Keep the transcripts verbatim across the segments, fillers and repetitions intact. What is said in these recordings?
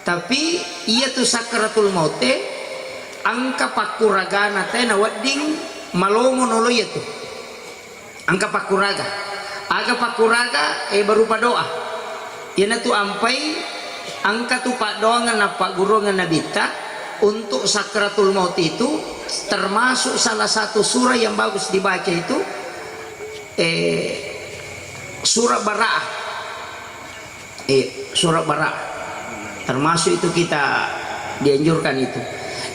Tapi iyatu sakratul maute engka pakkuragana te nawedding malomo nolo iyatu. Engka pakkuraga. Aga pakkuraga? E, berupa doa. Iyanatu ampai engka tu paddoangeng nappagguruangeng Nabitta untuk sakratul maut itu, termasuk salah satu surah yang bagus dibaca itu, eh, surah Bara'ah. Eh, surah Bara'ah. Termasuk itu kita dianjurkan itu.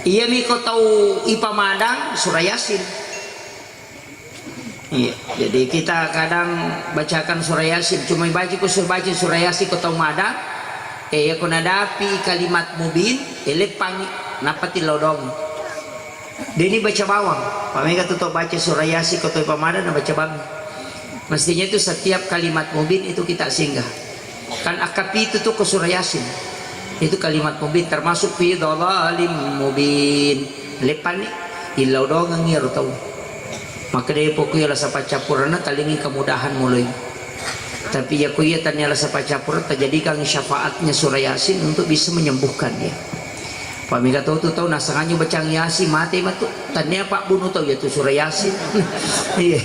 Iya miko tau ipamadang surah Yasin. Iya, jadi kita kadang bacakan surah Yasin, cuma baca ku sur-, baca surah Yasin ko tau madang, eh, ya ko nadapi kalimat mubin, eh, leppangi, nappa tillau dong. Deni baca bawang, pamega tu tau baca surah Yasin ko tau pamadang na baca bawang. Mestinya itu setiap kalimat mubin itu kita singgah. Kan akka pitu tu ko surah Yasin. Itu kalimat mubin, termasuk fi dhalalim mubin. Leppanni, illau doangengngi ero tau. Makkeda, "Pokoknya lasa paccappurenna talingi kemudahan mulai." Tapi ya ku iya tania lasa paccappureng, terjadikan syafaatnya surah Yasin untuk bisa menyembuhkan dia. Pamega tau tu tau nasenganyo bacang Yasin, mate matu. Tania pabbunuh tau ya tu surah Yasin. Iya.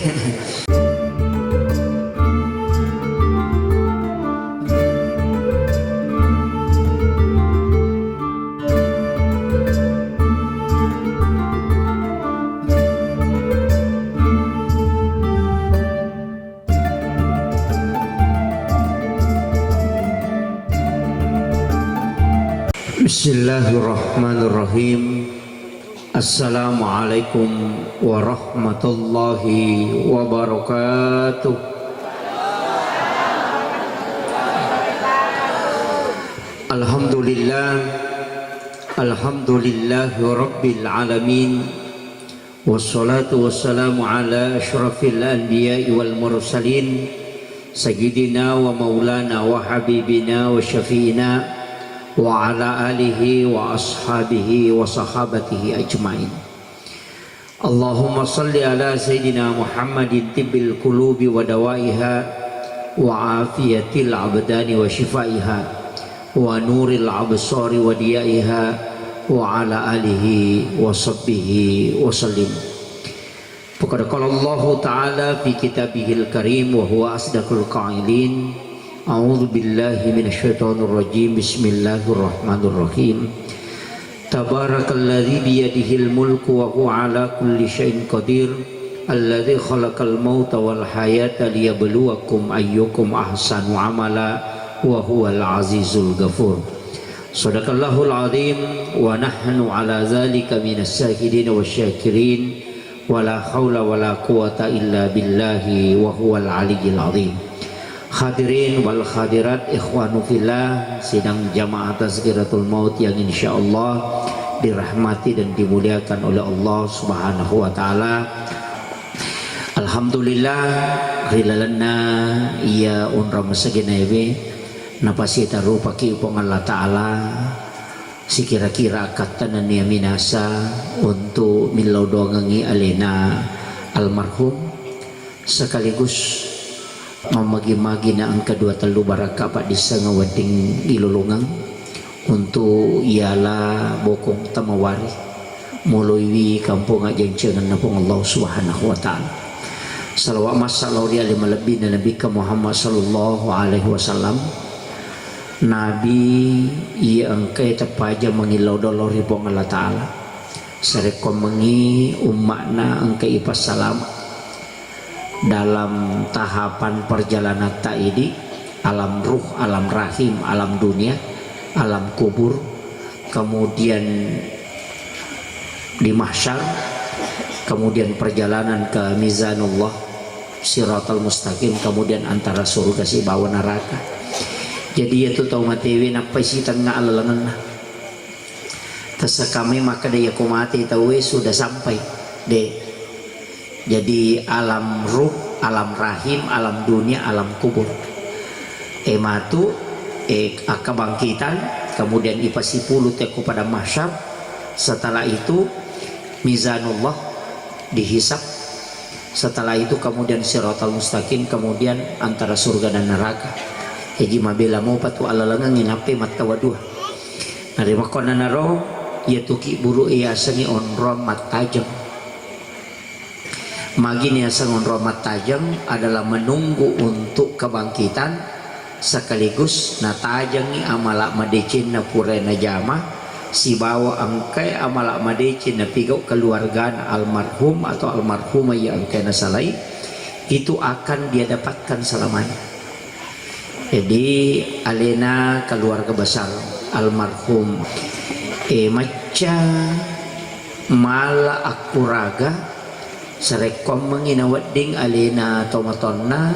Bismillahirrahmanirrahim. Assalamualaikum warahmatullahi wabarakatuh. Alhamdulillah. Alhamdulillahi rabbil alamin. Wassalatu wassalamu ala asyrafil anbiya'i wal mursalin, sayyidina wa maulana wa habibina wa syafi'ina wa ala alihi wa ashabihi wa sahabatihi ajmain. Allahumma salli ala sayyidina Muhammadin tibbil qulubi wa dawaiha wa afiyatil abdani wa shifaiha wa nuril absari wa diyaiha wa ala alihi wa sahbihi wa sallim. Faqad qala Allahu ta'ala fi kitabihil karim wa huwa asdaqul qailin. A'udzu billahi minasyaitonir rajim. Bismillahirrahmanirrahim. Tabarakalladzi biyadihil mulku wa huwa ala kulli syai'in qadir. Alladzi khalaqal mauta wal hayata liyabluwakum ayyukum ahsanu amala wa huwal azizul ghafur. Sadaqallahul azim wa nahnu ala dzalika minas syahidin wasy syakirin. Wala haula wala quwata illa billahi wa huwal aliyyil azim. Hadirin wal hadirat, ikhwanu fillah, sidang jamaah tazkiratul maut yang insyaallah dirahmati dan dimuliakan oleh Allah Subhanahu wa taala. Alhamdulillah, ri lalenna iya onrang masegenaewe napasitarupaki Puang Allah Taala, sikira-kira akkatta nennia minasa untuk millau doangengngi alena almarhum, sekaligus mammagi-magi na engka dua tellu barakka paddissengeng wedding ilolongeng untuk iala bokong tamawari moloiwi kampong ajjancengenna Puang Allah Subhanahu wa Ta'ala. Salawat massa lao ri ale malebbina Nabikka Muhammad sallallahu alaihi wasallam. Nabi iya engkae teppaja mangillau dollo ri Puang Allah Ta'ala. Sarekkoammengngi umma'na engka ipassalama dalam tahapan perjalananta idi, alam ruh, alam rahim, alam dunia, alam kubur, kemudian di mahsyar, kemudian perjalanan ke mizanullah, siratal mustaqim, kemudian antara surga sibawa neraka. Jadi, iyatu tau matewe nappai sitengnga alalengenna. Tessakkamai makkeda, iyako mate tauwe sudah sampai, de. Jadi, alam ruh, alam rahim, alam dunia, alam kubur. E matu, e, akkabangkitan, kemudian ipasipulu tekko padang mahsyar. Setelah itu, mizanullah, dihisab. Setelah itu, kemudian siratal mustaqim, kemudian antara surga dan neraka. Jaji, mabela mopa tu alalengengnge nappai mattawa dua. Rimakkuannanaro, iyatu kibburu e yasengnge onrong mattajeng. Magi niaseng onrong mattajeng adalah menunggu untuk kebangkitan sekaligus natajengngi amala madecenna pura najama sibawa engkae amala madeceng napigau keluargana almarhum atau almarhumah yang engkae nasalai, itu akan dia dapatkan selamanya. Jadi, alena keluarga besar almarhum, eh, macca mala akkuraga, sarekkoammengngi nawedding alena tomatoanna,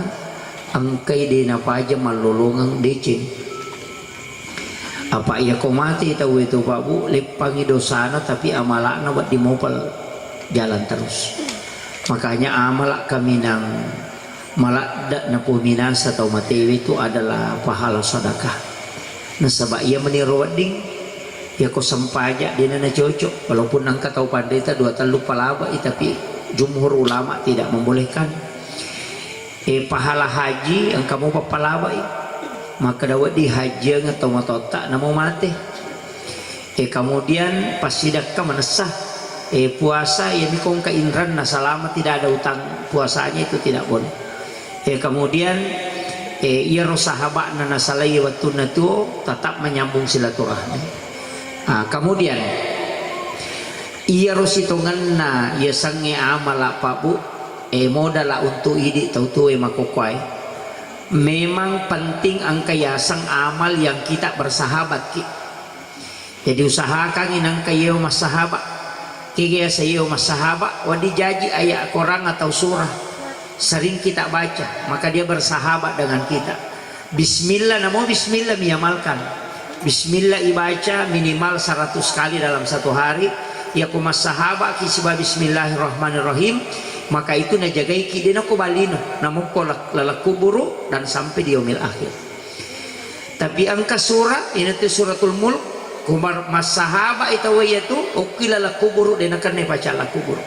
engkai de napaja mallolongeng deceng. Apa iyako mate tauwe tu, Pak Bu, leppangi dosana, tapi amala'na wedding mopa jalan terus. Makanya amala kaminang maladde napominasa tau matewe itu adalah pahala sedekah. Nasaba iya meniro wedding, iyako sempaja dena nacocok, walaupun engka tau panrita dua tellu palabai, tapi jumhur ulama tidak membolehkan. Eh, pahala haji engka mopa palabai, makkeda wedding hajjieng tau matotta namo mate. Eh, kemudian passidakka manessa. Eh, puasa, iyami ko engka inranna, selama tidak ada utang puasanya itu tidak boleh. Eh, kemudian, eh, iyaro sahaba'na nasalai wettunna tuo tetap menyambung silaturahmi. Ah, kemudian iyaro sitongenna yasengnge amala, Pak Bu, eh, modala untuk idi tau tuoe makkokkoe. Memang penting engka yaseng amal yang kita bersahabat ki. Jadi usahakangngi nengka yeo massahaba. Kega yaseng yeo massahaba, wedding jaji ayat Quran atau surah sering kita baca, maka dia bersahabat dengan kita. Bismillah, namo bismillah miamalkan. Bismillah ibaca minimal seratus kali dalam satu hari. Iyako massahaba ki siba bismillahirrahmanirrahim, maka itu najagaiki, de nako balino, namo ko lak-, laleng kuburu dan sampai di yaumil akhir. Tapi engka surah, iyanatu Suratul Mulk, ko mar-, massahaba i tauwe iyatu, okki laleng kuburu, de nakenna paca laleng kuburu.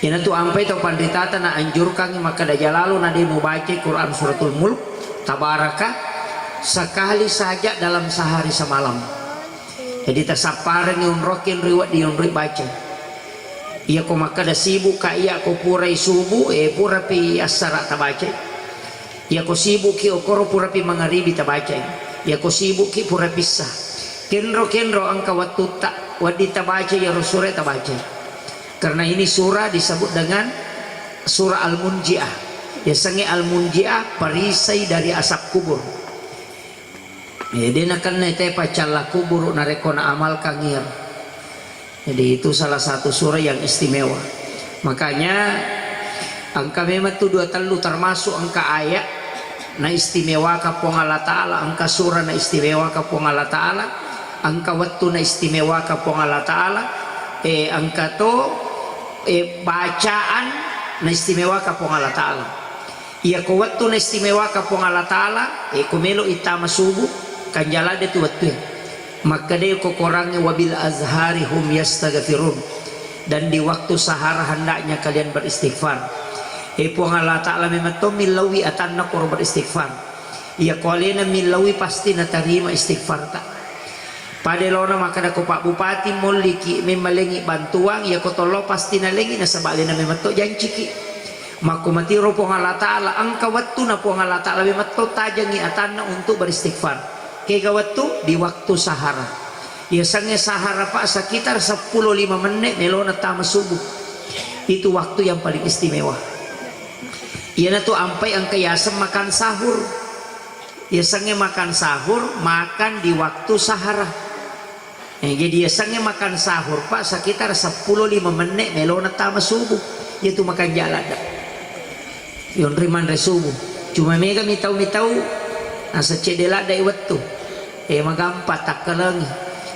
Iyanatu ampai tau panritata naanjurkangngi makkeda, jalalo na de mubacai Quran Suratul Mulk, Tabaraka, sekali saja dalam sehari semalam. Jadi tasapparengngi onroki onroi wedding onroi bacai. Iyako makkeda sibukka, iyako purai subuh, eh, purapi assara tabacai. Iyako sibukki okkoro purapi mangaribi tabacai. Iyako sibukki pura pissa. Kenro-kenro engka wettutta, wedding tabacai iyaro sura tabacai. Karena ini surah disebut dengan surah Al-Munjiah. Yasengnge Al-Munjiah, perisai dari azab kubur. Eh, de nakenna te paccalla kuburu narekko naamalkan iyaro. Jadi itu salah satu surah yang istimewa. Makanya engka memang tu dua tellu, termasuk engka ayat naistimewaka Puang Allah Ta'ala, engka surah naistimewaka Puang Allah Ta'ala, engka wettu naistimewaka Puang Allah Ta'ala, eh, engka to, eh, bacaan naistimewaka Puang Allah Ta'ala. Iyako wettu naistimewaka Puang Allah Ta'ala, eh, ko melo ittama subuh, kanjala de tu wettue. Makkedai ko Korangnge, "Wabil azhari hum yastaghfirun." Dan di waktu sahara hendaknya kalian beristighfar. Eh, Puang Allah Ta'ala memang to millauwi atanna koro beristighfar. Iyako alena millauwi pasti natarima istighfarta. Pada elona makkeda ko Pak Bupati molliki memmalengi bantuang, iyako tollo pasti nalengi nasaba alena memang to janciki. Makko matiro Puang Allah Ta'ala, engka wettuna Puang Allah Ta'ala memang to tajengi atanna untuk beristighfar. Kega wettu? Di waktu sahara. Yasengnge sahara, Pak, sekitar seppulo lima menit melona tama subuh. Itu waktu yang paling istimewa. Iyanatu ampai engka yaseng makan sahur. Yasengnge makan sahur, makan di waktu sahara. Eh, jadi yasengnge makan sahur, Pak, sekitar seppulo lima menit melona tama subuh. Iyatu makan jala da. Yonri manre subuh. Cuma mega mitau-mitau, asa cedde ladda i wettu. Eh, magampa takkalengi.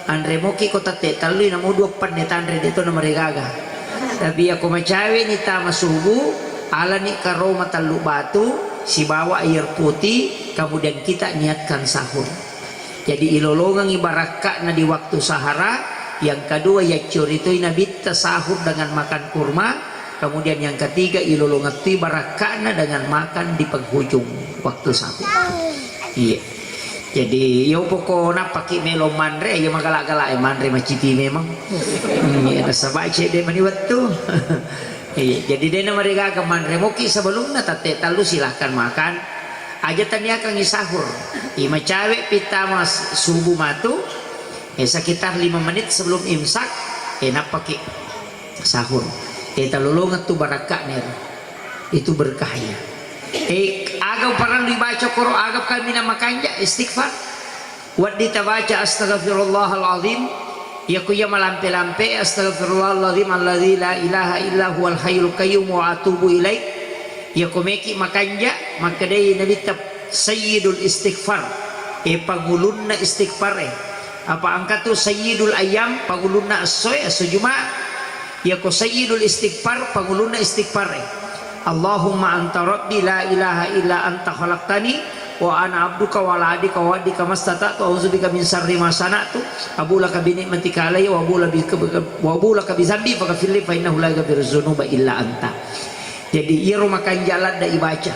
Anre moki ko tette tellui, namo dua penne tanre de to na maregaga. Tapi iyako macawe ni tama subuh, alani karoma tellu batu, sibawa air putih, kemudian kita niatkan sahur. Jadi ilolongengi barakka'na di waktu sahara. Yang kedua, yaccoritoi Nabitta sahur dengan makan kurma. Kemudian yang ketiga, ilolongettui barakka'na dengan makan di penghujung waktu sahur. Iya. Jadi, yo poko nappaki melo manre, iya magala-gala e manre macipi memang. Hmm, iya, nasaba cedde mani wettu. Iya, jadi dena marigaga manre moki sebelumna tette tallu silahkan makan. Aja taniakangi sahur. Imacawe pittama s-, subuh matu, eh, sekitar lima menit sebelum imsak, eh, nappaki sahur. Eh, talolongeng tu barakka'na ero. Itu berkahnya. Eh, aga parellu ibaca koro, aga kaminang makanja istighfar. Wedding tabaca astaghfirullahal azim. Iya ku iya malampe-lampe, astaghfirullahal azim alladzi la ilaha illa huwal hayyul qayyum wa atubu ilaih. Iya ku meki makanja, makkedai Nabitta sayyidul istighfar. Eh, pangulunna istighfar e. Apa engka tu sayyidul ayyam, pangulunna essoe, esso Jumat. Iyako sayyidul istighfar, pangulunna istighfar e. Allahumma anta rabbi la ilaha illa anta khalaqtani wa ana abduka wa ala ahdika wa wa'dika mastata'tu, a'udzubika min syarri ma sana'tu, abu'u laka bi ni'matika alayya wa abu'u laka bi, wa abu'u laka bi dzambi faghfirli fa innahu la yaghfiru dzunuba illa anta. Jadi iyaro makanja ladda ibaca.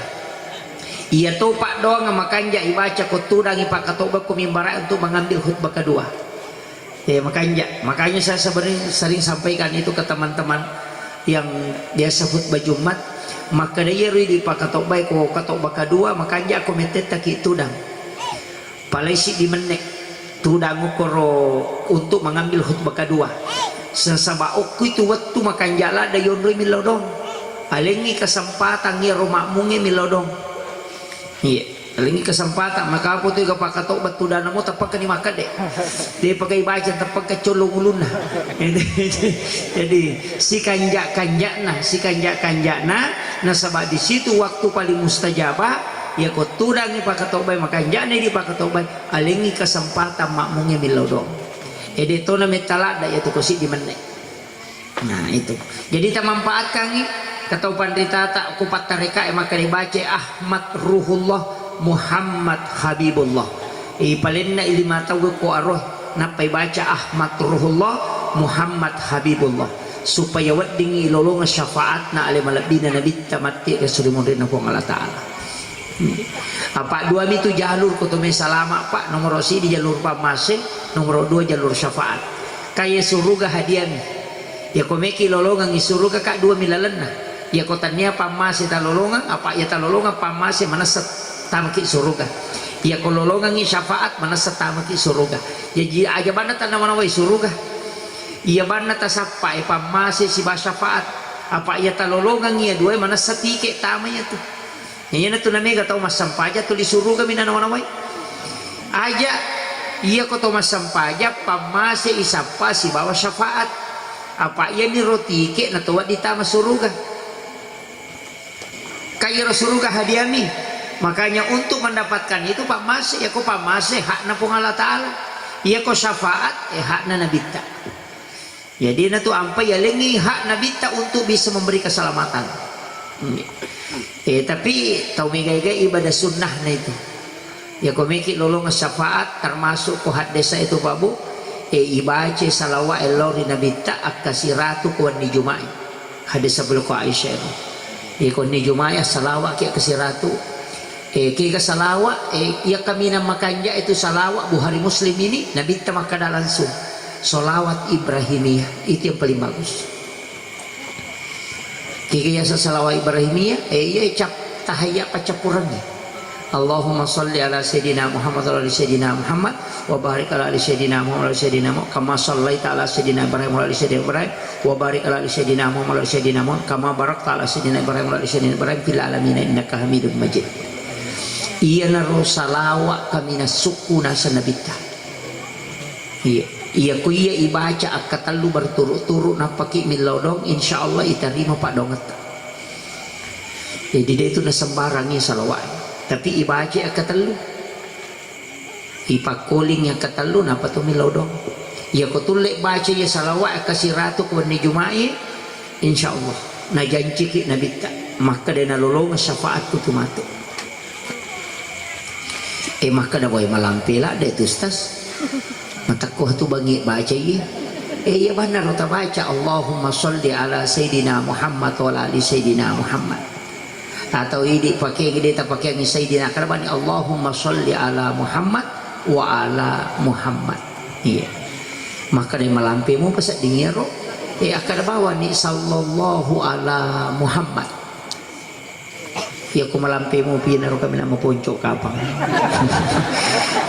Iya topa doang makanja ibaca ko tudangi pakkatobba ko mimbara untuk mengambil khutbah kedua. Eh, makanja. Makanya saya sering, sering sampaikan itu ke teman-teman yang biasa khutbah Jumat. Makkeda iyaro idi pakkatobbae ko katobba kedua, makanja ko mettettaki tudang. Palai siddi menne tudang ukkoro untuk mengambil khutbah kedua. Sesaba okku itu wettu makanja ladda yonroi millau dong. Alengi kesempatan iyaro makmungnge millau dong. Iya. Alengi kesempatan, maka apa tu ga pakkatobba tudana mo tappakani makkede. De pakai baca tappakka colong ulunna. Jadi, sikanja-kanjana, sikanja-kanjana, nasaba di situ waktu paling mustajabah, ya ko tudangi pakkatobbai, makanjana di pakkatobbai, alengi kesempatan makmungnge millau dong. Ede tona metta ladda ya tu ko siddi menne. Nah, itu. Jadi, tamanfaatkangngi, katau panritata, ko pattarekae makkeda baca Ahmad Ruhullah, Muhammad Habibullah. Ipalenna lima tau ko aroh, nappai baca Ahmad Ruhullah, Muhammad Habibullah. Supaya weddingngi ilolongeng syafaatna ale malebbina Nabitta matti ri surimunrinna Puang Allah Ta'ala. Apa duami tu jalur ko to mai salama, Pak. Nomoro sidi jalur pammase, nomoro dua jalur syafaat. Kaya suruga hadiami. Ya ko meki lolongengngi suruga, Kak, duami lalenna. Ya ko tania pammase talolongeng, apa ya talolongeng pammase manessa tamaki suruga. Ya ko lolongengngi syafaat manessa tamaki suruga. Jaji aja banna tanawa-nawai suruga. Iya banna tasappa e pammase siba syafaat. Apa ya talolongengngi ya duai manessa tike tama ya tu. Iyanatu namega tau massampaja tuli suruga mi nanawa-nawai. Aja, iya ko to massampaja pammase isappa sibawa syafaat. Apa iyami rotike natowa ditama suruga. Kairo suruga hadiami. Makanya untuk mendapatkan itu pammase, ya ko pammase hakna Puang Allah Ta'ala. Iya ko syafaat, eh, hakna Nabitta. Jadi, natu ampai yalengngi hak Nabitta untuk bisa memberi keselamatan. Hmm. Eh, tapi tau mega-ega ibadah sunnahna itu. Ya, ko meki lolong syafaat, termasuk ko haddesa itu, Pak Bu, eh, ibaca salawat lao ri Nabitta, akka siratu ko wenni Juma'i. Haddesa pole ko Aisyah itu. Eh, ko wenni Juma'i, salawat ki akka siratu. Eh, kega salawat, eh, iya kaminang makanja itu salawat Bukhari Muslim ini, Nabitta makkada langsung, "Salawat Ibrahimiyah, itu yang paling bagus." Kega yasa salawat Ibrahimiyah, eh, iya cap-, tahayya paccappurengngi. Allahumma salli ala Sayyidina Muhammad wa ala ali Sayyidina Muhammad, wa barik ala ali Sayyidina Muhammad wa ala ali Sayyidina Muhammad, kama sallaita ala Sayyidina Ibrahim wa ala ali Sayyidina Ibrahim, wa barik ala ali Sayyidina Muhammad wa ala ali Sayyidina Muhammad, kama barakta ala Sayyidina Ibrahim wa ala ali Sayyidina Ibrahim fil alamin innaka Hamidum Majid. Iyanaro salawat kaminang sukku naseng Nabitta. Iya, iya ko iya ibaca akkatellu berturut-turut nappaki millau dong, insyaallah itarima paddoangetta. Jadi de tu nasembarangi salawat. Tapi ibaca akkatellu. Ipakkoling akkatellu, nappa to millau dong. Iya ko tulle baca iya salawat akka siratu ko wenni Juma'i, insyaallah najanciki Nabitta makkeda nalolongeng syafaatku tu matu. Eh, makkeda, "Wai, malampe ladde tu, Ustaz. Matekko tu bangi baca iya." Eh, iya banna ro tabaca, "Allahumma sholli ala Sayyidina Muhammad wa ala ali Sayyidina Muhammad." Atau idi pakeangngi de tapakeangngi Sayyidina, kada bani, "Allahumma sholli ala Muhammad wa ala Muhammad. Iya. Makkeda malampemu pasedding iyaro. Eh, akkeda bawani sallallahu ala Muhammad. Iya ko malampemu pinaro kami nama ponco kapang.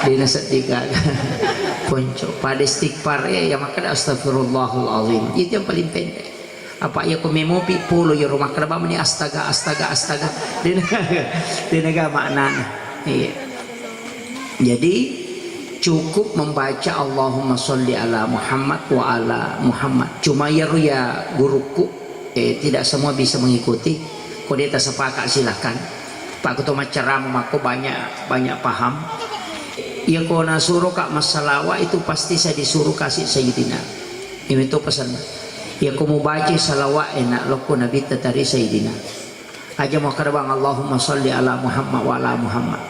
Dena sedih gaga. Ponco. Pada istighfar, eh, ya makkeda astagfirullahalazim. Itu yang paling pendek. Apa iya ko memopi polo iyaro makkeda bawani astaga, astaga, astaga. Dena, dena ga maknana. Iya. Jadi cukup membaca Allahumma sholli ala Muhammad wa ala Muhammad. Cuma iyaro ya gurukku, eh, tidak semua bisa mengikuti. Ko de tasepakat silakan. Pak Ketua Macerama makko banyak, banyak paham. Iya ko nasuroka massalawa itu pasti saya disuruh kasih Sayyidina. Ini tuh pesan. Iya ko mubaca salawat enak lokko Nabi tatari Sayyidina. Aja makkeda bang Allahumma sholli ala Muhammad wa ala Muhammad.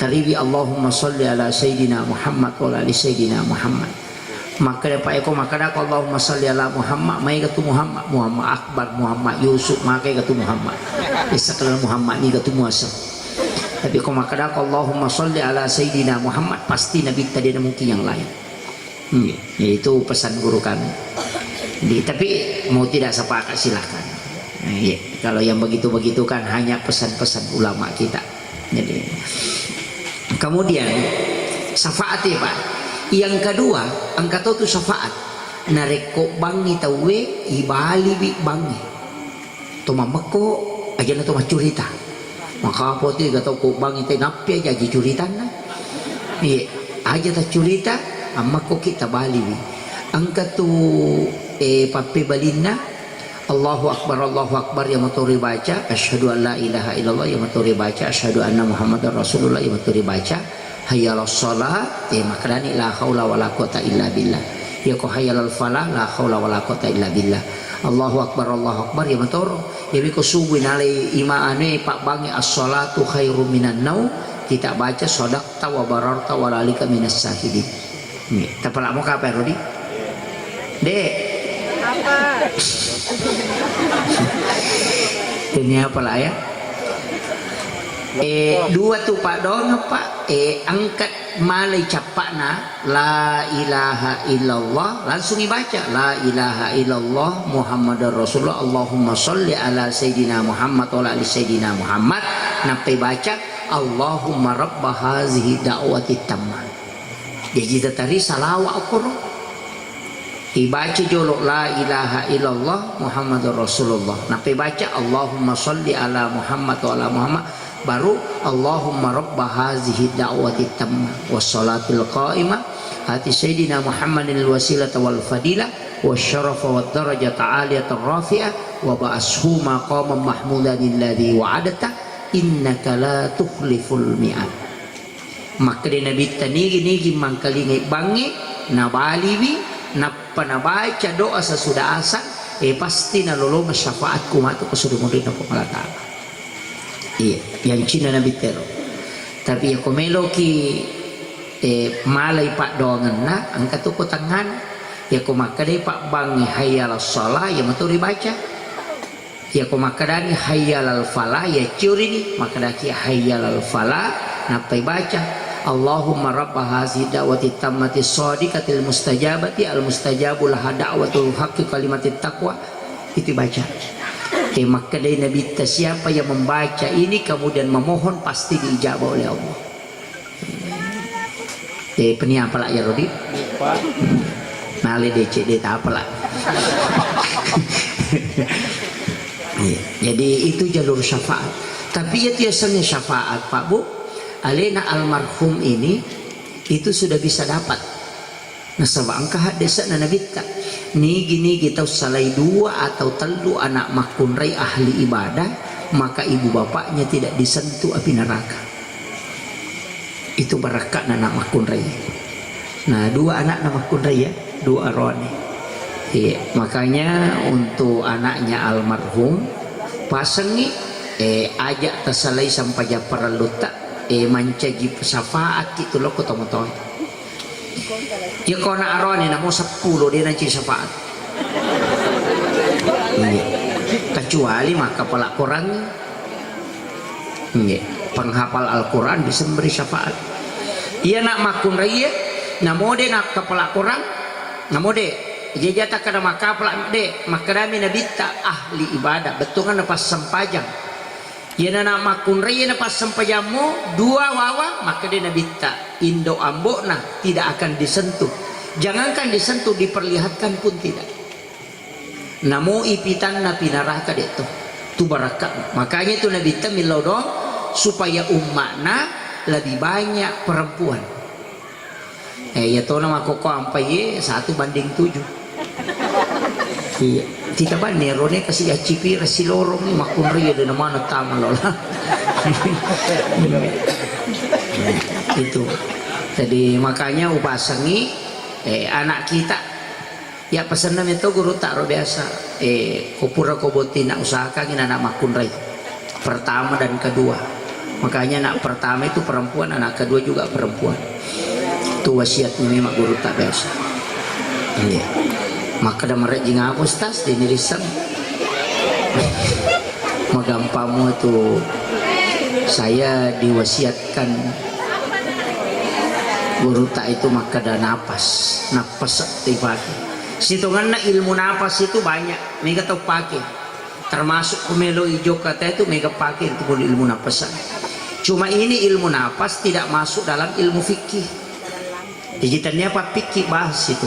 Tariwi Allahumma sholli ala Sayyidina Muhammad wa ala ali Sayyidina Muhammad. Makkeda pa eko makkeda ko Allahumma sholli ala Muhammad, maega tu Muhammad, Muhammad Akbar, Muhammad Yusuf, maega tu Muhammad. Isa kala Muhammad ni ga tu muasa. Tapi ko makkeda ko Allahumma sholli ala Sayyidina Muhammad, pasti Nabi tadi ada mungkin yang lain. Iya, ya, itu pesan guru kami. Jadi, tapi mau tidak sepakat silahkan. Nah, iya, kalau yang begitu-begitu kan hanya pesan-pesan ulama kita. Jadi, kemudian syafaat ya Pak. Yang kedua, engka to tu syafaat. Narekko bangi tauwe, ibaliwi bangi. To mammekko, ajana to maccurita. Maka apa tu ga tau ko bangi te nappi aja ji curitanna. Iya, aja taccurita, ammekko ki tabaliwi. Engka tu, eh, pappebalinna, Allahu Akbar, Allahu Akbar, ya matori baca, asyhadu an la ilaha illallah, ya matori baca, asyhadu anna Muhammadar Rasulullah, ya matori baca, hayya alas shalah, eh, makkedani la haula wala quwata illa billah. Ya ko hayya alal falah, la haula wala quwata illa billah. Allahu Akbar, Allahu Akbar, ya matoro. Ya mi ko subuh nalai ima anu, eh, pabbangi as-shalatu khairum minan naum, kita baca sadaqta wa bararta wa dzalika minas syahidin. Nih, tapalamo kape Rodi? Dek. Apa? Ini apa lah ya? Eh, dua tu Pak dong apa? Eh, angkat malai cappakna, la ilaha illallah, langsung ibaca, la ilaha illallah Muhammadar Rasulullah, Allahumma sholli ala Sayyidina Muhammad wa ala ali Sayyidina Muhammad, nappai baca, Allahumma rabba hazihi da'wati tammah. Jaji tatari salawa okoro. Ibaca jolo la ilaha illallah Muhammadur Rasulullah. Nappai baca Allahumma sholli ala Muhammad wa ala Muhammad. Baru Allahumma rabba hazihi da'wati tamma wa salatil qaimah. Hati Sayyidina Muhammadin al wasilata wal fadilah wa syarafa wa darajata aliyata rafi'ah wa ba'ashu maqamam mahmudan alladhi wa'adta innaka la tukhliful mi'ad. Makkeda Nabitta, nigi-nigi mangkalingai bangnge, nabaliwi, nappa nabaca doa sesudah asar, eh, pasti nalolongeng syafaatku matu ko suruh munrinna Puang Allah Ta'ala. Iya, yang cina Nabitta ero. Tapi ya ko meloki, eh, malai paddoangenna, engka tu ko tengngana. Ya ko makkedai pabbangnge hayya alas shalah, ya matu ribaca. Yako makkedani hayya alal falah, yacciurini, makkedaki hayya alal falah, nappai baca, Allahumma rabba hazihi da'wati tammati shadiqatil mustajabati al mustajabu laha da'watul haqqi kalimatit taqwa. Itu baca. Eh, makkedai Nabitta, siapa yang membaca ini kemudian memohon, pasti diijabah oleh Allah. Eh, peni apala ya Rodi? Nale decek de tapala. Iya, jadi itu jalur syafaat. Tapi itu yasengnge syafaat, Pak Bu. Alena almarhum ini itu sudah bisa dapat. Nasaba engka haddese'na Nabitta, nigi-nigi tau salai dua atau tellu anak makkunrai ahli ibadah, maka ibu bapaknya tidak disentuh api neraka. Itu barakka'na anak makkunrai. Nah, dua anakna makkunrai ya, dua aroane. Iya, makanya untuk anaknya almarhum, pasengi, eh, aja tasalai sampajang parellutta, eh, mancaji syafaat ki tu lokko tomatoe. Iya ko anak aroane namo seppulo de nanci syafaat. Iya. Kecuali maka pala Quran. Iya. Penghafal Al-Quran bisa memberi syafaat. Iyana makkunraie, namo de nakkapala korang, namo de. Jaji takkada makkapala de, makkedami Nabitta, ahli ibadah, bettuanna passempajang. Iyana makkunraie na passempajammu, dua wawa, makkeda Nabitta, indo ambo'na tidak akan disentuh. Jangankan disentuh, diperlihatkan pun tidak. Namo ipitanna pinaraka de to. Tu barakka. Makanya itu Nabitta millau doang supaya umma'na lebih banyak perempuan. Eh, iya tona makkokko ampai, eh, satu banding tujuh. Iya. Kita banne rone kasi accipi rasi lorong makkunrai de namana tama lola. Itu. Jadi makanya upasangi, eh, anak kita. Ya, pesenna meto guru taro biasa. Eh, ko pura ko botting na usahakan anak makkunrai. Pertama dan kedua. Makanya anak pertama itu perempuan, anak kedua juga perempuan. Itu wasiatnya memang guru tak biasa. Iya. Makkeda marejjing apa, Ustaz? Dini risang. Magampammu itu, saya diwasiatkan guru tak itu makkeda napas, napas dipake. Sitongenna ilmu napas itu banyak, mega tau pake. Termasuk ku melo ijokka te tu mega pake untuk ilmu napas. Cuma ini ilmu napas tidak masuk dalam ilmu fikih. Jadi tania apa fikih bahas itu.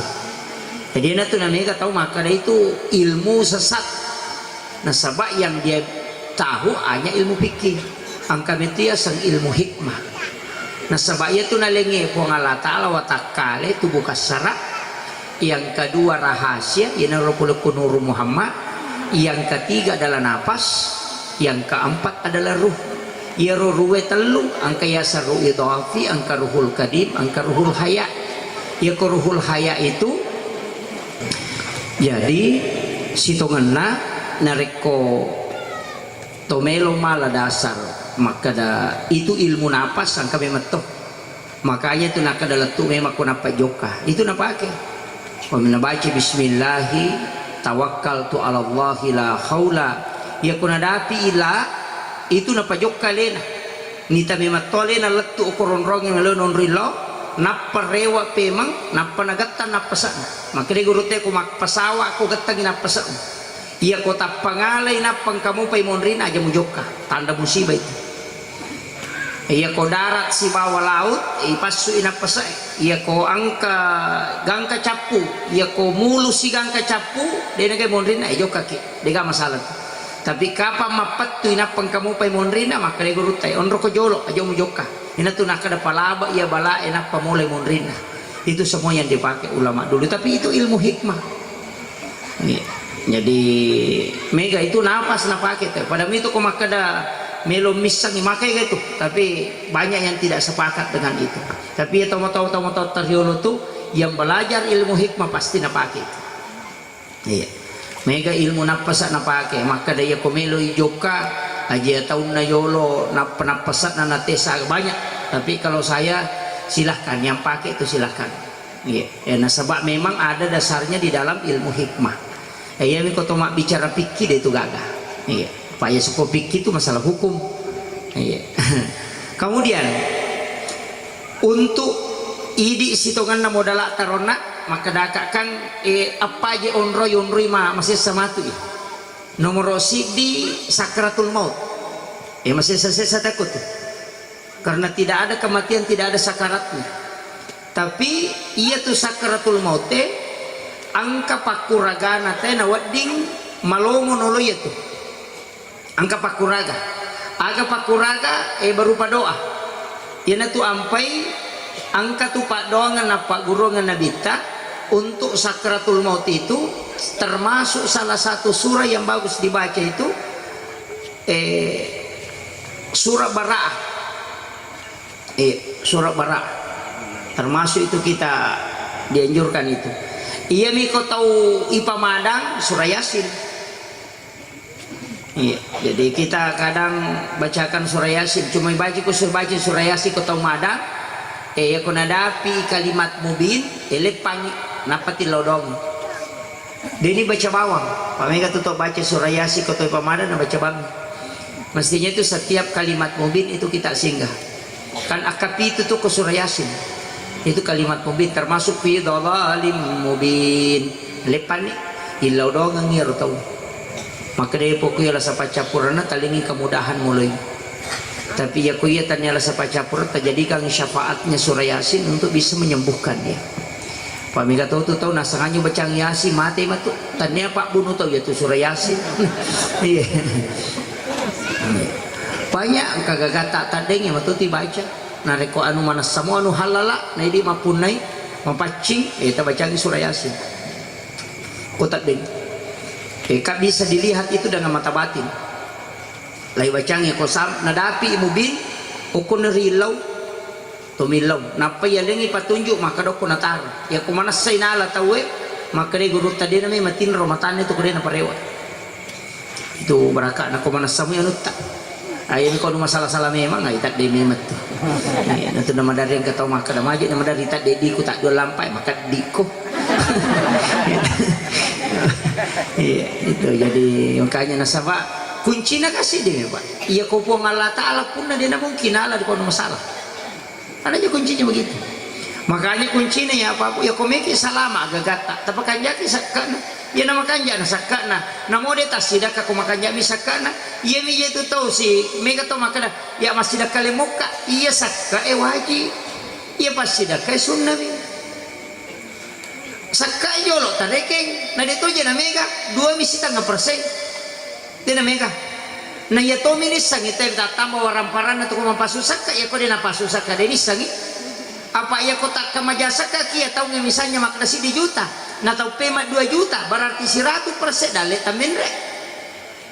Jadi na tu na mega tau makkeda itu ilmu sesat. Nasaba yang dia tahu hanya ilmu fikih. Engka metu yaseng ilmu hikmah. Nasaba iya tu nalengnge Puang Allah Ta'ala watakkale tu bukassara. Yang kedua rahasia, iyanaro pole ku Nuru Muhammad. Yang ketiga adalah napas. Yang keempat adalah ruh. Iyaro ruhe tellu, engka yaseng ruh idhafi, engka ruhul qadim, engka ruhul haya. Iyako ruhul haya itu jadi sitongenna narekko to melo mala dasar makkeda itu ilmu napas engka memetto. Makanya tu nakkeda lettu memang ko nappa jokka. Itu napake. Wa min baca bismillahi tawakkaltu ala Allahi la haula. Iya ko nadapi ila itu napajokka lena. Nita memang to lena lettu ko ronronge melo nonri lo. Nappa rewa pemang, nappa nagatta nappa sana. Makanya guru te ko makpasawa ko gattangi nappa sana. Iya ko tappa ngalai nappa engka mupai monrina aja mujokka. Tanda musibah itu. Iya ko darat sibawa laut, ipassui nappasae. Iya ko engka gangka cappu, iya ko mulu sigangka cappu, de nagai monrinna, eh, jokkaki, dega masalah. Tapi kapang mappettui nappa engka mupai monrinna, makkeda gurutta, eh, onroko jolo, aja mujokka. Ina tu nakkeda palaba iya balae nappa mulai monrinna. Itu semua yang dipakai ulama dulu. Tapi itu ilmu hikmah. Iya. Jadi mega itu napas napake te. Pada mitu ko makkeda melo missengi makai ga itu. Tapi banyak yang tidak sepakat dengan itu. Tapi ya tomo-tomo tomo-tomo tariolo tu yang belajar ilmu hikmah pasti napake itu. Iya. Mega ilmu nappasa napake. Makkeda iya ko melo ijokka aja taunna yolo nappa nappasana natesa banyak. Tapi kalau saya silahkan yang pakai itu silahkan. Iya. Eh, nasaba memang ada dasarnya di dalam ilmu hikmah. Eh, iya miko to mabbicara fikih de itu gaga. Iya. Paya suko fikih itu masalah hukum. Iya. Kemudian untuk idi sitonganna modala taronna makkedaka kan, eh, apa aja onroi onroi ma masessa matu, eh. Nomor siddi sakratul maut. Eh, masessa-sessa takut. Karena tidak ada kematian, tidak ada sakaratnya. Tapi iya tu sakratul maute engka pakkuragana te nawedding malomo nolo iya tu. Engka pakkuraga. Aga pakkuraga? Eh, berupa doa. Iyanatu ampai engka tu paddoangeng nappagguruangeng Nabitta untuk sakratul maut itu termasuk salah satu surah yang bagus dibaca itu, eh, surah Bara'ah. Eh, surah Bara'ah. Termasuk itu kita dianjurkan itu. Iya miko tau ipamadang surah Yasin. Iya, jadi kita kadang bacakan surah Yasin, cuma baca ku sur-, baca surah Yasin ko tau madang, eh, iya ko nadapi kalimat mubin, eh, leppangi, nappa tillau dong. Deni baca bawang, pamega tu tau baca surah Yasin ko tau pamadang na baca bawang. Mestinya itu setiap kalimat mubin itu kita singgah. Kan akkapitu tu ko surah Yasin. Itu kalimat mubin, termasuk fi dhalalim mubin. Leppanni, illau doangengngi ero tau. Makkedai pokoknya lasa paccappurenna talengi kemudahan mulai. Tapi ya ko iya tania lasa paccappurenna, tajadikan syafaatnya surah Yasin untuk bisa menyembuhkan dia. Pamega tau tu tau nasenganyo bacang Yasin, mate matu. Tania pabbunuh tau ya tu surah Yasin. Iya. Banyak engka gagatta taddeng ya matu tibaca. Narekko anu manessamo anu halala, na idi mappunnai, mapaccing, eh, tabacangi surah Yasin. Ko taddeng. Eh, ka bisa dilihat itu dengan mata batin. Lai bacangi ko sam-, nadapi mubin, okko nerillau, tomillau. Nappa yalengi patunjuk, maka dokko nataro. Ya ko manessai nala tauwe, maka de guru tadena me matinro matanne tu ko de naparewa. Itu baraka'na ko manessamu anutta. Ayo ko nu masalah-salah memang, ai tadde memang tu. Iya, nanti nama dari yang ketawa maka ada majik nama dari tadde diku tak dua lampai maka diku. Iya, itu jadi makanya nasaba kuncina kasih deh, Pak. Iya ko Puang Allah Taala punna dia mungkin ala di kono masalah. Ada aja kuncinya begitu. Makanya kuncinya ya apa-apa, ya ko meki salama gagatta, tapakanjaki sakkana. Ya na makanjana sakkana. Namo de tassidakka ko makanjami sakkana. Iya mi je tu tau si mega tau makkada, ya massidakka lemokka. Iya sakka e wajib. Iya passidakka e sunna mi. Sakka e jolo tarekeng, na de toje na mega, dua mi sitengah persen. Dena mega. Na iya tomi nissangi te tattamba waramparanna tu ko mapasu sakka, iya ko de napasu sakka de nissangi. Apa iya ko takka maja sakka kia taungnge misalnya makkeda siddi juta, na tau pema dua juta, berarti siratu persen dalle tammenre.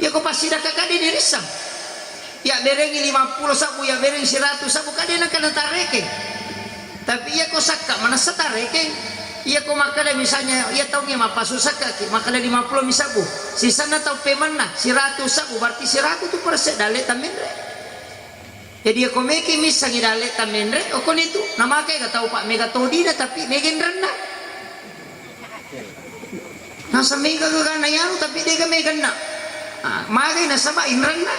Iya ko passidakka kade de nissang. Iya berengi lima puluh sabbu, iya bereng siratu sabbu, kade na kana tareke. Tapi iya ko sakka manessa tareke. Iya ko makkeda misalnya iya taungnge mappasu sakka ki, makkeda lima puluh mi sabbu. Sisanna tau pemanna siratu sabbu, berarti siratu tu persen dalle tammenre. Jadi iya ko meki missangi dalle tammenre, okoni tu. Namake ga tau pak mega todina tapi mega enrenna. Nasa mega gagana yanu tapi dega meganna. Ah, magai nasaba inrenna.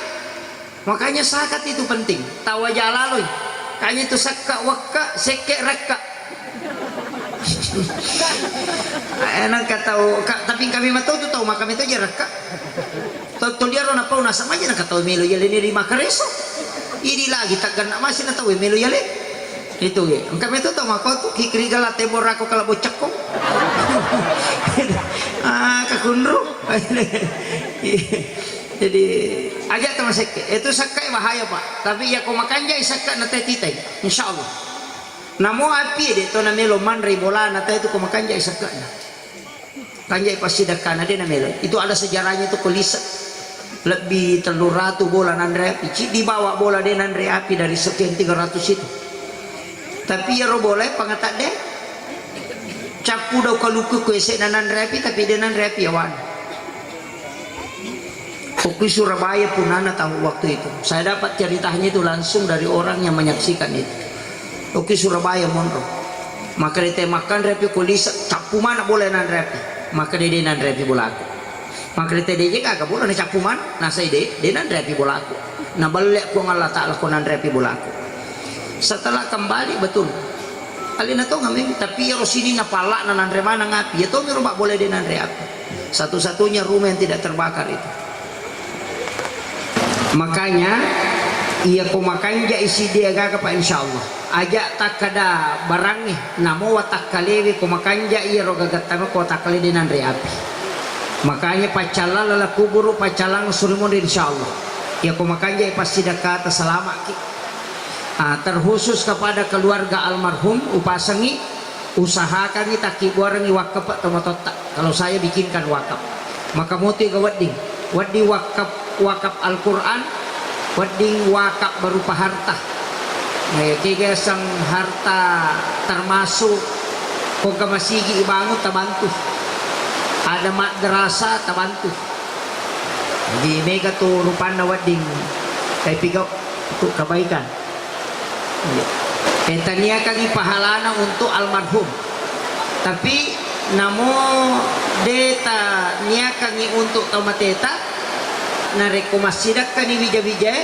Makanya zakat itu penting. Tawa jalaloi. Kanya itu sakka wakka, sekke rakka. Eh, nang ka tau, ka, tapi kami matau tu tau maka meto je rakka. Tau tu liaro na pau nasama je na ka tau melo yale ni ri makareso. Idi lagi tak ganna masih na tau melo yale. Itu ye. Engka meto tau mako tu kikri gala tebo rako kala bocakko. Ah, kakunru. Jadi aja tau masekke. Itu sakka bahaya, Pak. Tapi ya ko makanjai sakka na tetitai. Insyaallah. Namo api de to na melo manre bolana ta itu ko makanjai sakkana. Kanjai passidakkana de namelo. Itu ada sejarahnya itu ko lisa. Lebbi tellu ratu bola nanre api. Ciddi bawa bola de nanre api dari sekian tiga ratus itu. Tapi iyaro bola e pangata de. Cappu dau kaluku ko ese na nanre api tapi de nanre api awan. Ko ki Surabaya punana tahu waktu itu. Saya dapat ceritanya itu langsung dari orang yang menyaksikan itu. Oke Surabaya monro. Maka de te makanre api ko lisa, cappu mana bola nanre api. Maka de de nanre api bolaku. Maka de te de je gaga bola na cappu mana, nasai de, de nanre api bolaku. Na belle Puang Allah Taala ko nanre api bolaku. Setelah kembali betul. Alena to ngameng, tapi iyaro sini na pala na nanre mana ngapi. Ya to mi roba bola de nanre api. Satu-satunya rumah yang tidak terbakar itu. Makanya, iya ko makanja isi dia gaga, Pak, insya Allah. Aja takkada barangnge, namowa takkalewe ko makanja iya ro gagattama ko takkale de nanre api. Makanya paccallang lala kuburu, paccallang surimunri, insya Allah. Iya ko makanja passidakata salamaki. Ah, terkhusus kepada keluarga almarhum upasangi, usahakangi takkibuarengi wakaf tomatoatta. Kalau saya bikinkan wakaf, maka mutu ga wedding, wedding wakaf, wakaf Al-Quran, wedding wakaf berupa harta. Eh, kegesang harta termasuk kogga masigi ibangun tabantu, ada madrasah tabantu. Jadi mega tu rupanna wedding kai pigau tu kebaikan. Iya. Eh, taniakangi pahalana untuk almarhum. Tapi namo de taniakangi untuk tau mateta, narekko massidakkani wija-wijae,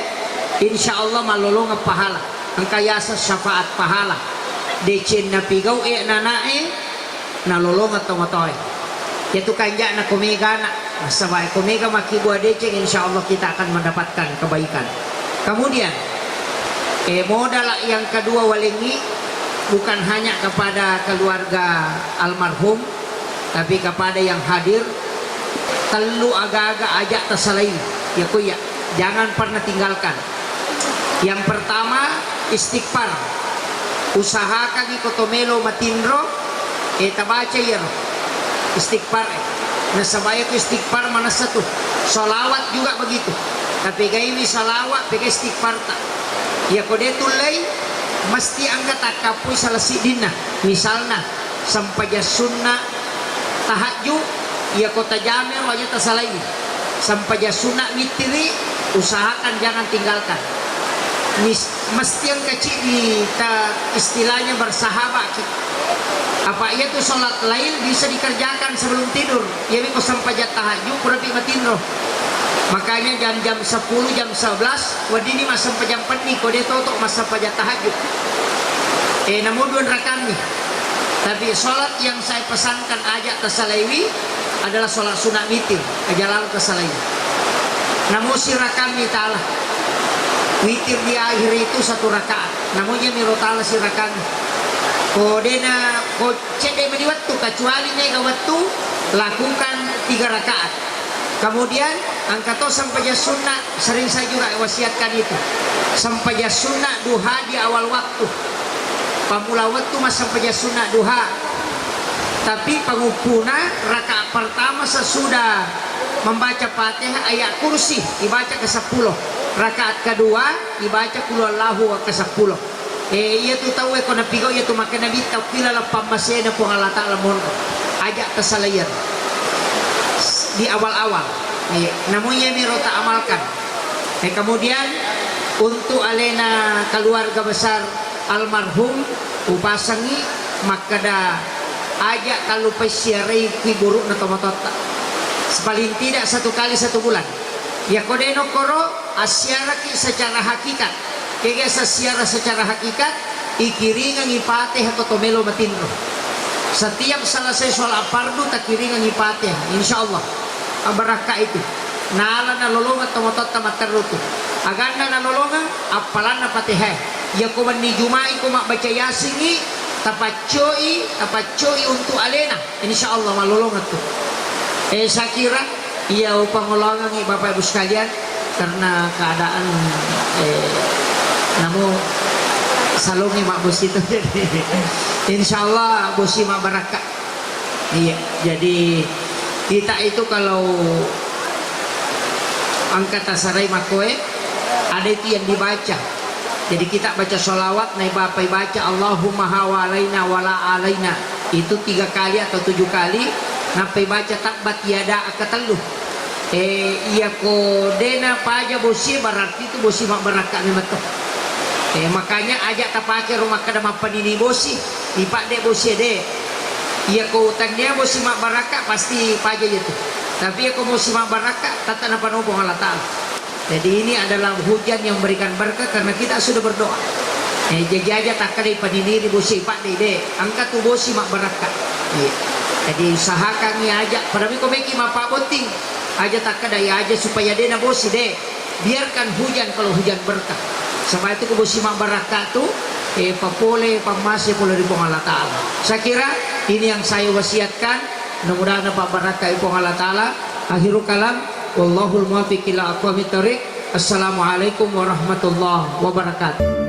insya Allah mallolongeng pahala. Engka yaseng syafaat pahala. Deceng napigau e nanae, nalolongeng tomatoe. Yatu kanja'na ko mega anak. Nasaba ko mega makkibua deceng, insya Allah kita akan mendapatkan kebaikan. Kemudian, eh, modal yang kedua walengngi bukan hanya kepada keluarga almarhum, tapi kepada yang hadir, tellu aga-aga aja tasalai. Ya ko iya, jangan pernah tinggalkan. Yang pertama, istighfar. Usahakan iko to melo matinro, eh, tabaca iyaro istighfar. Nasaba iyako istighfar manessa tu. Salawat juga begitu. Tapegaiwi salawat, pega istighfar ta. Iyako de tullei, mesti engka takkappui salah siddinna. Misalna, sempajang sunna tahajju, iyako tajamero aja tasalai. Sempajang sunna wittiri, usahakan jangan tinggalkan. Mis-, mesti engka ciddi ta istilahnya bersahabat ki. Apa iyatu sholat lail bisa dikerjakan sebelum tidur. Iyami ko sempajang tahajju, purapi matinro. Makanya jam-jam sepuluh, jam sebelas, weddinni massempajang penni, ko de toto massempajang tahajju. Eh, namu dua rakaatni. Tapi sholat yang saya pesankan aja tasalaiwi adalah sholat sunat witir, aja lalo tasalaiwi. Namu sirakammi tala. Witir di akhir itu satu rakaat. Namu iyami ro tala sirakammi. Ko dena, ko cedde meni wettu, kecuali mega wettu, lakukan tiga rakaat. Kemudian, engka to sempajang sunna, sering saya juga wasiatkan itu. Sempajang sunna duha di awal waktu. Pammula wettu massempajang sunna duha. Tapi panguppuna, rakaat pertama sesudah membaca Fatihah, ayat kursi, dibaca ke sepuluh. Rakaat kedua, dibaca Qul Huwallahu ke sepuluh. Eh, iyatu tauwe ko napigau iyatu makkeda Nabitta, okki laleng pammasena Puang Allah Ta'ala monro. Aja tasalaian di awal-awal. Eh, namu iyami ro ta amalkan. Eh, kemudian untuk alena keluarga besar almarhum, upasangi makkeda aja tallupai siarai kuburu'na tomatoatta. Paling tidak satu kali satu bulan. Iyako de nokkoro, assiaraki secara hakikat. Kega sassiara secara hakikat, ikiringengi Fatihah ko to melo matinro. Setiap selesai sholat fardu, takiringengi Fatihah, insya Allah. Barakka itu. Nala nalolongeng tomatoatta matteru tu. Aganna nalolongeng, appalanna Fatihah. Iyako wenni Juma'i ko mabbaca Yasingi, tapaccoi, tapaccoi untuk alena. Insya Allah malolongeng tu. Eh, saya kira iya upangoloangengi Bapak Ibu sekalian karena keadaan, eh, namu salongi mabbosi itu. Jadi insya Allah bosi mabbarakka. Iya, jadi kita itu kalau engka tasarai makkoe, ada itu yang dibaca. Jadi kita baca sholawat, naibapai baca Allahumma hawalaina wala alaina. Itu tiga kali atau tujuh kali, nappai baca tabbat yada akatellu. Eh, iyako dena paja bosi, berarti itu bosi mabbarakka memang to. Eh, makanya aja tapake ro makkeda mappanini bosi, ipadde bosi de. Iyako tannia bosi mabbarakka, pasti paja itu. Tapi iyako bosi mabbarakka, tata napanopong Allah Ta'ala. Jadi ini adalah hujan yang memberikan berkah karena kita sudah berdoa. Eh, jaji aja takkeda ipaniniri bosi, ipadde de, engka tu bosi mabbarakka. Iya. Jadi usahakan ya aja, pada miko meki mapabotting, aja takkeda ya aja supaya dena bosi de. Biarkan hujan kalau hujan berkah. Sama itu ko bosi mabbarakka tu, eh, papole, pammase pole ri Puang Allah Ta'ala. Saya kira ini yang saya wasiatkan. Mudah-mudahan napabbarakkai Puang Allah Ta'ala. Akhirul kalam, wallahul muwaffiq ila aqwamit thariq. Assalamualaikum warahmatullahi wabarakatuh.